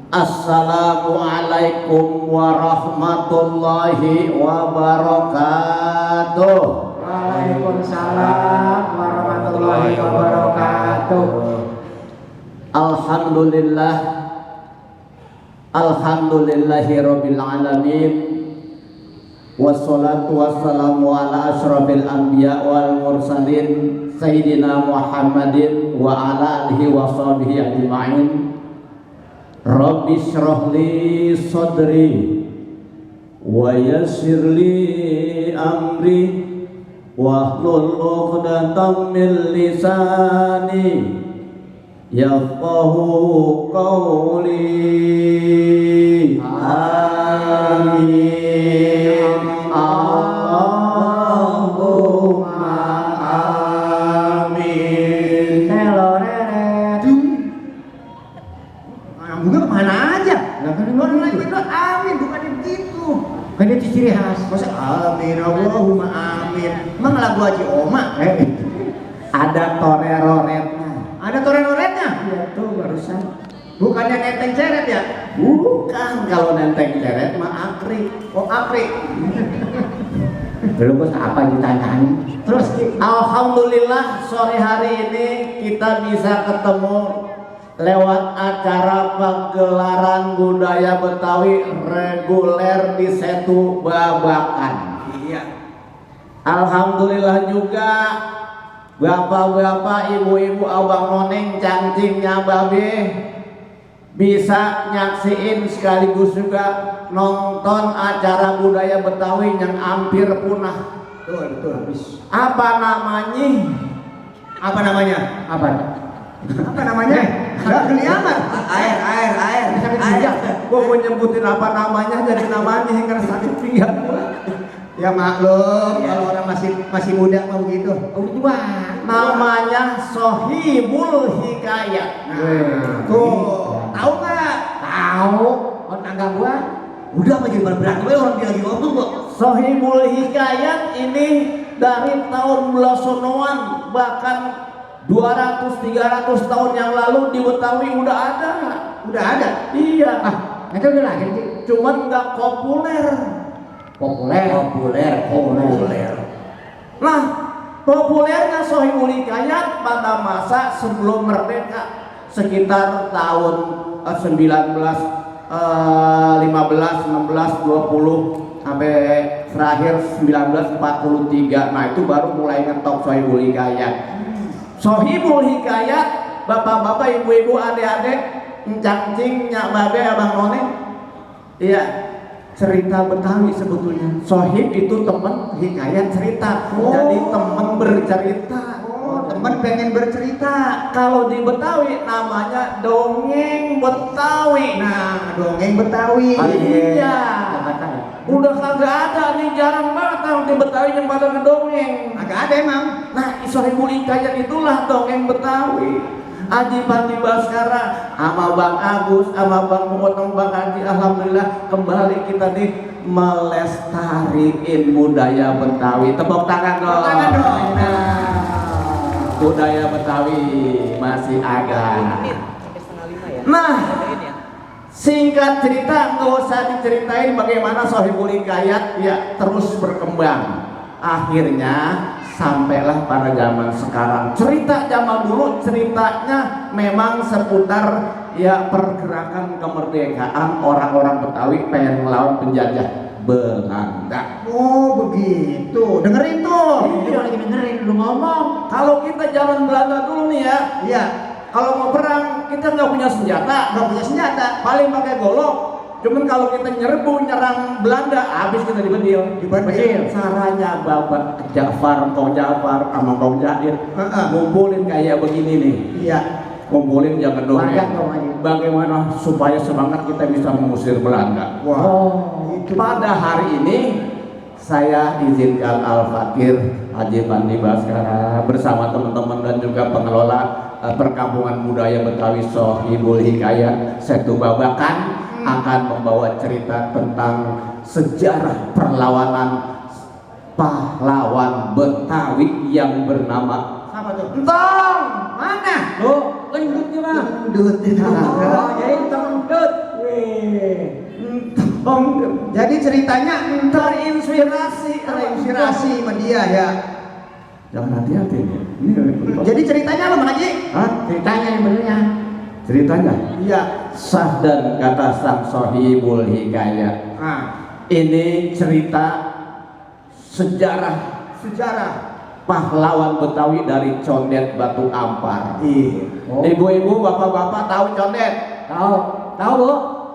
Assalamualaikum warahmatullahi wabarakatuh. Waalaikumsalam warahmatullahi wabarakatuh. Alhamdulillah, alhamdulillahirabbil alamin. Wassalatu wassalamu ala asyrafil anbiya wal mursalin sayyidina Muhammadin wa ala alihi wa sahbihi ajma'in. Rabbi shrah li sadri wa yassir li amri wahlul 'uqdatam min lisani yafqahu qawli. Amin. Allahumma amin. Bunga kemana aja? Lah kan orang lain itu amin, bukan begitu. Kan itu ciri khas. Masa amin, Allahumma amin. Emang lagu Haji Oma? Ada toreroretnya. Ada toren-torennya? Iya tuh barusan. Bukannya nenteng ceret ya? Bukan, kalau nenteng ceret mah akri. Oh akri. Belum apa ditanyain. Terus alhamdulillah sore hari ini kita bisa ketemu lewat acara pagelaran budaya Betawi reguler di Setu Babakan. iya. Alhamdulillah juga bapak-bapak, ibu-ibu, abang noneng, cangcingnya babe bisa nyaksiin sekaligus juga nonton acara budaya Betawi yang hampir punah. Betul habis. Apa namanya? Apa namanya? Apa? Apa namanya? Enggak kelihatan. Air. Gua mau nyebutin apa namanya jadi namanya karena sakit pinggang gua. Ya maklum, Ya. kalau orang masih muda mau begitu. Oh, tua. Namanya Sohibul Hikayat. Nah, tuh, tahu nggak? Tahu? Oh, tangga gua. Udah apa jadi berantem aja orang dia lagi ngomong kok. Sohibul Hikayat ini dari tahun belasonoan, bahkan 200-300 tahun yang lalu di Betawi udah ada. Udah ada. Iya. Itu udah lahir sih. Cuman nggak populer. Populer. Nah, populernya Sohibul Hikayat pada masa sebelum merdeka, sekitar tahun 1915, 16, 20 sampai terakhir 1943. Nah, itu baru mulai ngetok Sohibul Hikayat. Sohibul Hikayat, bapak-bapak, ibu-ibu, adik-adik, encang-cing, nyak babe, abang none. Iya, cerita Betawi sebetulnya. Sohib itu teman, hikayat cerita. Oh. Jadi teman bercerita. Oh, teman pengen bercerita. Kalau di Betawi namanya dongeng Betawi. Nah, dongeng Betawi. Iya. Udah kagak ada nih, jarang banget tahu di Betawi yang pada ngedongeng. Agak ada emang. Nah, Sohibul Hikayat itulah dongeng Betawi. Aji Pandi Baskara sama Bang Agus sama Bang Mukotong, Bang Haji, alhamdulillah kembali kita nih melestariin budaya Betawi. Tepuk tangan dong. Tepuk tangan dong. Nah, budaya Betawi masih ada. Nah, singkat cerita, nggak usah diceritain bagaimana Sohibul Hikayat ya terus berkembang. Akhirnya sampailah pada zaman sekarang. Cerita zaman dulu ceritanya memang seputar ya pergerakan kemerdekaan orang-orang Betawi pengen melawan penjajah Belanda. Oh, begitu. Dengerin tuh. Iya, lagi dengerin lu ngomong. Kalau kita zaman Belanda dulu nih ya, Iya. kalau mau perang kita nggak punya senjata, paling pakai golok. Cuman kalau kita nyerang Belanda, habis kita dibedil. Caranya Bapak Ja'far, Kong Ja'far, sama Kong Jair ngumpulin kayak begini nih. Iya. Ngumpulin jangan dong. Bagaimana supaya semangat kita bisa mengusir Belanda. Wow. Pada hari ini saya izinkan Al-Fakir Haji Pandi Baskara bersama teman-teman dan juga pengelola perkampungan budaya Betawi Sohibul Hikayat Setu Babakan akan membawa cerita tentang sejarah perlawanan pahlawan Betawi yang bernama Apa tuh? Entong. Mana? Loh, gendut gimana? Gendut. Oh, jadi entong gendut. Jadi ceritanya terinspirasi sama dia ya. Jangan hati-hati nih. Jadi ceritanya apa Bang Haji? Hah? Ceritanya yang benernya. Ceritanya Iya. sah dan kata sang sohibul hikayat. Nah, Ini cerita sejarah sejarah. pahlawan Betawi dari Condet Batu Ampar. Iya. Ibu-ibu, bapak-bapak tahu Condet? Tahu Bu?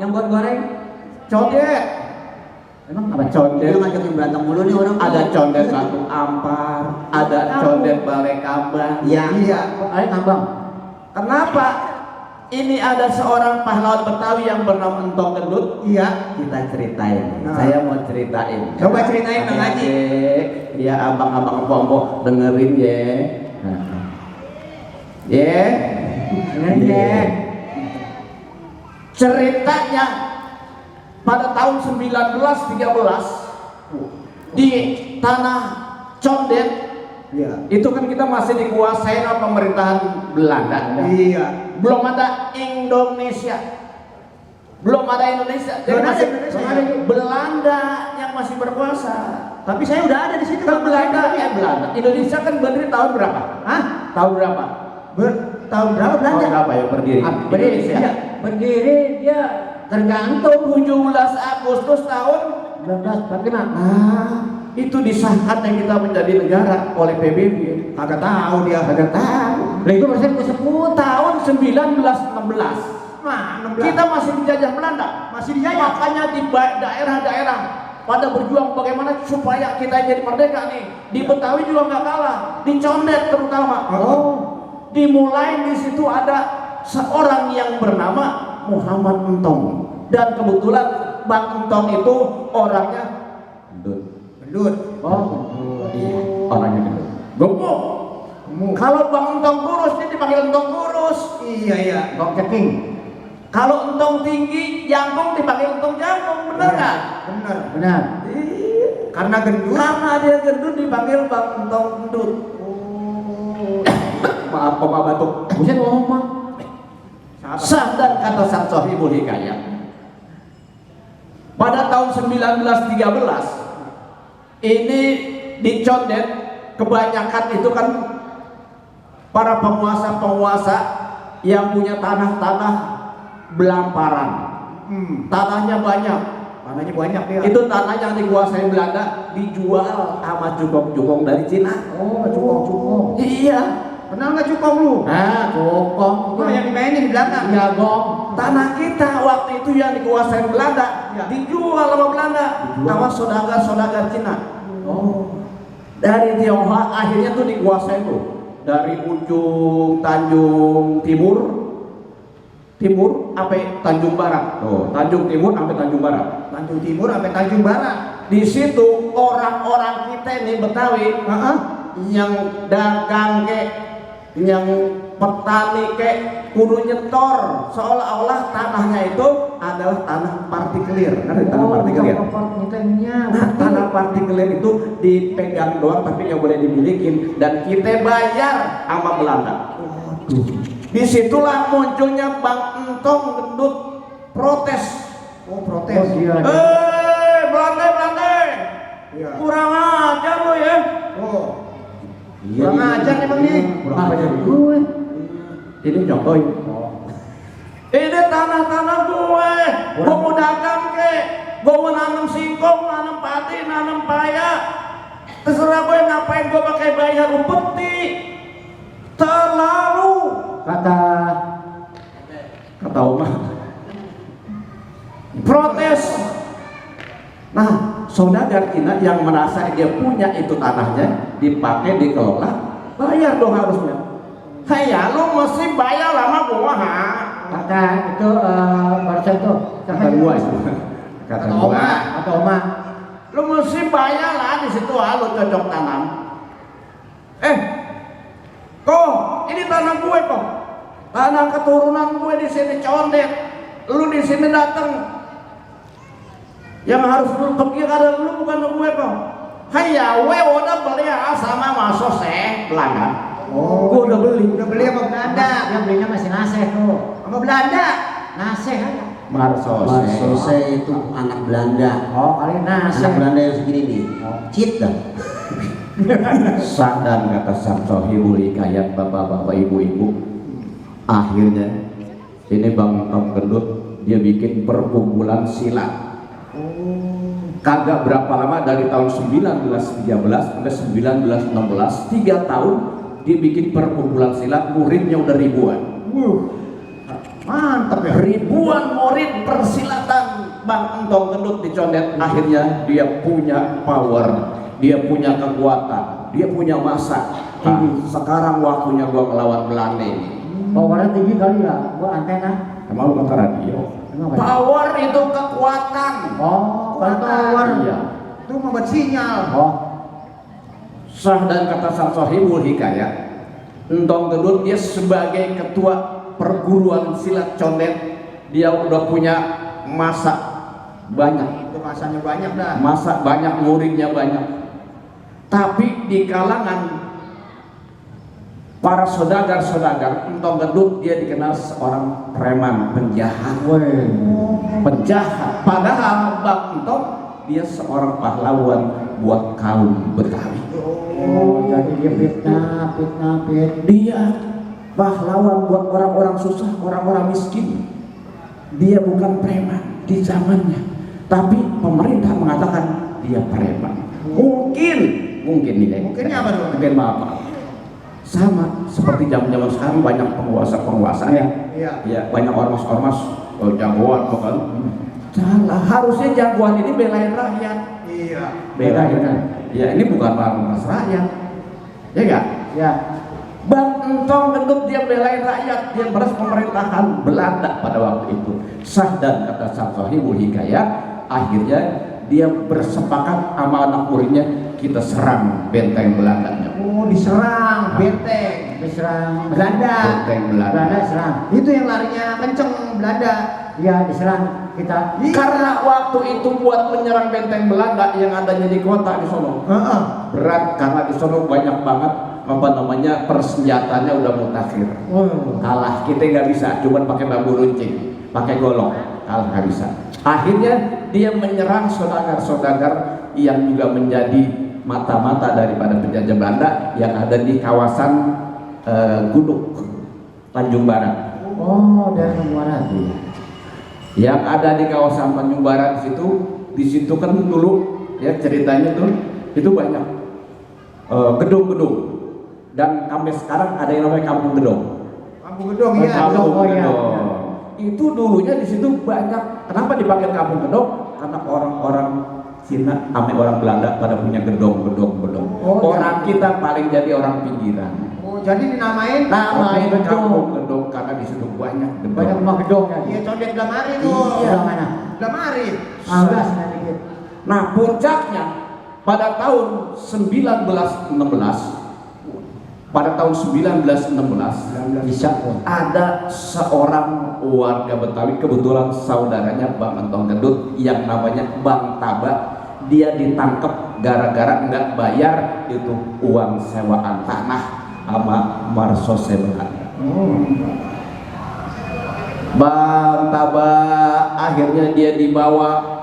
Yang buat goreng. Condet. Emang apa? Condet. Dia ngajakin berantem mulu nih orang. Ada Condet Batu Ampar, ada Condet Balai Kambang. Iya. Balai Kambang. Kenapa? Ini ada seorang pahlawan Betawi yang bernama Entong Gendut. Iya. Kita ceritain. Nah. Saya mau ceritain. Coba ceritain Bang Haji. Ya abang-abang empok dengerin ya. Ya. Ceritanya pada tahun 1913 di tanah Condet. Iya. Itu kan kita masih dikuasai oleh pemerintahan Belanda. Iya. Belum ada Indonesia. Belum ada Indonesia. Jadi Belum ada masih Indonesia. Belanda yang masih berkuasa. Tapi saya udah ada di situ. Kan Belanda. Indonesia kan berdiri tahun berapa? Hah? Tahun berapa? Tahun berapa Belanda? Tahun berapa ya berdiri? Indonesia. Iya. Berdiri dia tergantung 17 Agustus tahun 1945. itu disahkan yang kita menjadi negara oleh PBB. Kagak tahu dia. Kagak tahu. Lah itu persen ke 10 Tahun 1916 Nah, 16. kita masih dijajah Belanda. Masih dijajah. Makanya di daerah-daerah pada berjuang bagaimana supaya kita jadi merdeka nih. Di Betawi juga nggak kalah, di Condet terutama. Dimulai di situ ada seorang yang bernama Muhammad Entong, dan kebetulan Bang Entong itu orangnya gendut. Iya, orangnya gendut. Gemuk. Kalau Bang Entong kurus, dia dipanggil Entong kurus. Iya. Entong ceking. Kalau Entong tinggi, jangkung dipanggil Entong jangkung, bener nggak? Benar. Iya. Karena gendut. Karena dia gendut dipanggil Bang Entong gendut. Maaf, kok batuk. Buset ngomong. Sah dan kata sang sohibul hikayat. Pada tahun 1913 ini di Condet kebanyakan itu kan para penguasa-penguasa yang punya tanah-tanah belamparan. Tanahnya banyak. Tanahnya banyak dia. Itu tanah yang dikuasai Belanda dijual sama cukong-cukong dari Cina. Cukong. Iya. Kenal nggak cukong lu? Cukong. Itu yang dimainin di belakang. Iya, Gong. Tanah kita waktu itu yang dikuasai Belanda dijual sama Belanda sama saudagar-saudagar Cina. Dari Tionghoa akhirnya tuh dikuasai tuh dari ujung Tanjung Timur sampai Tanjung Barat. Tanjung Timur sampai Tanjung Barat. Tanjung Timur sampai Tanjung Barat. Di situ orang-orang kita nih Betawi yang dagang yang petani kudu nyetor seolah-olah tanahnya itu adalah tanah partikelir. Tanah partikelir. Tanah partikelir itu dipegang doang tapi nggak boleh dimiliki dan kita bayar sama Belanda. Disitulah munculnya Bang Entong gendut protes. Protes. Belanda. Iya. Kurang ajar lo ya. Kurang ajar nih Bang nih. Kurang ajar gue. Ini contoh. Ini tanah-tanah gue. Gue mau dagang gue mau nanam singkong, nanam padi, nanam paya. Terserah gue ngapain gue pakai bayar upeti. Terlalu. Kata Oma. Protes. Nah, saudagar Cina yang merasa dia punya itu tanahnya dipakai dikelola, bayar dong harusnya. Ya lu mesti bayar lama gua Kata itu barusan tuh. Kata gua itu. Kata Oma. Lu mesti bayar lah di situ lu cocok tanam. Kok ini tanah gue kok. Tanah keturunan gue di sini Condet. Lu di sini datang. Yang harus lu pergi karena lu bukan gue kok. We udah beli sama masuk Belanda. Gue udah beli sama Belanda. Dia belinya masih naseh tuh. Sama Belanda. Naseh aja. Marsose itu anak Belanda. Oh, kali nasi. Anak Belanda yang segini nih. Cit dah. Sah dan kata sang sohibul hikayat, bapak-bapak, ibu-ibu, akhirnya ini Bang Tom Gendut dia bikin perkumpulan silat. Kagak berapa lama, dari tahun 1913 sampai 1916, 3 tahun dia bikin perkumpulan silat, muridnya udah ribuan. Mantap ya. Ribuan murid persilatan Bang Entong Gendut di Condet. Akhirnya dia punya power, dia punya kekuatan, dia punya masa. Nah, sekarang waktunya gua melawan Belanda ini. Powernya tinggi kali ya, gua antena. Emang lu kata radio? Emang apa? Power itu kekuatan. Oh, Kalau power. Iya. Itu membuat sinyal. Oh, Sah dan kata sang sohibul hikayat, Entong Gendut dia sebagai ketua perguruan silat Condet, dia udah punya masa banyak. Itu masanya banyak dah. Masa banyak, muridnya banyak. Tapi di kalangan para saudagar-saudagar, Entong Gendut dia dikenal seorang preman, penjahat. Penjahat. Padahal Bang Entong dia seorang pahlawan buat kaum Betawi. oh, jadi dia fitnah. Dia pahlawan buat orang-orang susah, orang-orang miskin. Dia bukan preman di zamannya, tapi pemerintah mengatakan dia preman. Mungkin nih. Mungkinnya apa dong? Mungkin apa? Sama seperti zaman sekarang banyak penguasa ya. Iya. Ya, banyak ormas-ormas jagoan bukan. Salah, harusnya jagoan ini belain rakyat. Iya. Belain. Ya, ini bukan ormas rakyat. Ya enggak? Ya. Bang Entong Gendut dia belain rakyat, dia beras pemerintahan Belanda pada waktu itu. Sah dan kata sang sohibul hikayat, akhirnya dia bersepakat sama anak muridnya, kita serang benteng Belandanya. Oh, diserang benteng. Diserang Belanda. Benteng Belanda. Belanda serang. Itu yang larinya kenceng Belanda. Iya, diserang kita. Karena waktu itu buat menyerang benteng Belanda yang adanya di kota di sono Heeh. berat, karena di sono banyak banget persenjatanya udah mutakhir. Kalah, kita nggak bisa, cuman pakai bambu runcing, pakai golok, kalah nggak bisa. Akhirnya dia menyerang saudagar-saudagar yang juga menjadi mata-mata daripada penjajah Belanda yang ada di kawasan Guduk, Tanjung Barat. Oh, dari Muara. Yang ada di kawasan Tanjung Barat di situ kan dulu ya ceritanya tuh itu banyak gedung-gedung. Dan sampai sekarang ada yang namanya Kampung Gedong. Kampung Gedong ya. Kampung oh, iya. Gedong. Itu dulunya di situ banyak. Kenapa dipanggil Kampung Gedong? Karena orang-orang Cina sama orang Belanda pada punya gedong. Oh, Orang kita paling jadi orang pinggiran. Oh, jadi dinamain Namain Kampung Gedong karena di situ banyak gedong. Banyak rumah gedong ya. Iya, Condet Damari tuh. Iya, mana? Damari. Anggas dikit. Nah, puncaknya pada tahun 1916, Bisa. ada seorang warga Betawi, kebetulan saudaranya Bang Entong Gendut yang namanya Bang Taba. Dia ditangkap gara-gara nggak bayar itu uang sewaan tanah sama Marsose Belanda. Bang Taba akhirnya dia dibawa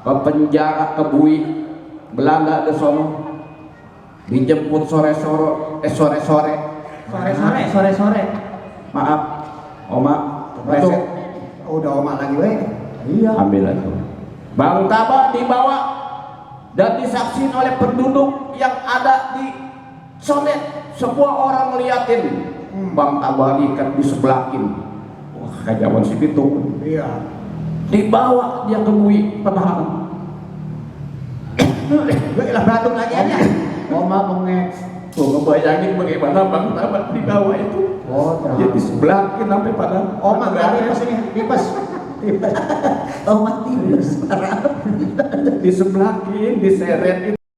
ke penjara, ke Bui Belanda di sono, dijemput sore. Maaf, Oma, reset. Udah Oma lagi weh. Iya. Ambil aja. Bang Taba dibawa dan disaksikan oleh penduduk yang ada di Condet. Sebuah orang ngeliatin Bang Taba diikat, disebelakin. Wah, kayak zaman si Pitung. Iya. Dibawa dia ke Bui penahanan. Gue ilah batuk lagi aja. Oma bengek. Tuh ngebayangin bagaimana Bang Taba dibawa itu. Oh, Dia disebelakin sampai pada Oma berarti pas ini tipes. Oma tipes. disebelakin, diseret.